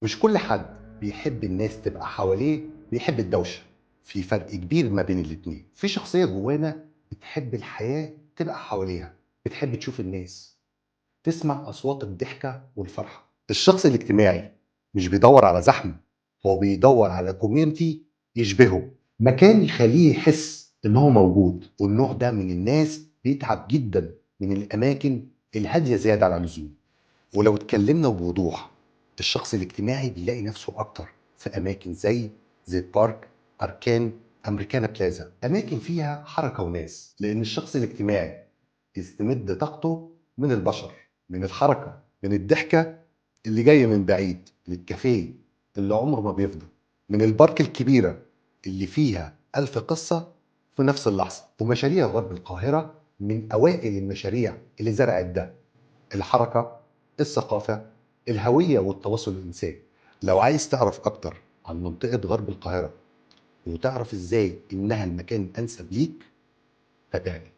مش كل حد بيحب الناس تبقى حواليه بيحب الدوشة، في فرق كبير ما بين الاتنين. في شخصية جوانا بتحب الحياة تبقى حواليها، بتحب تشوف الناس، تسمع أصوات الضحكة والفرحة. الشخص الاجتماعي مش بيدور على زحمة، هو بيدور على community يشبهه، مكان يخليه يحس إن هو موجود. والنوع ده من الناس بيتعب جدا من الأماكن الهادية زيادة عن اللزوم. ولو اتكلمنا بوضوح، الشخص الاجتماعي بيلاقي نفسه أكتر في أماكن زي زيت بارك، أركان، أمريكانا بلازا، أماكن فيها حركة وناس، لأن الشخص الاجتماعي يستمد طاقته من البشر، من الحركة، من الضحكة اللي جاية من بعيد، من الكافيه اللي عمره ما بيفضى، من ال park الكبيرة اللي فيها ألف قصة في نفس اللحظة. ومشاريع غرب القاهرة من أوائل المشاريع اللي زرعت ده، الحركة، الثقافة، الهوية والتواصل الإنساني. لو عايز تعرف أكتر عن منطقة غرب القاهرة وتعرف إزاي إنها المكان الأنسب ليك، تابعني.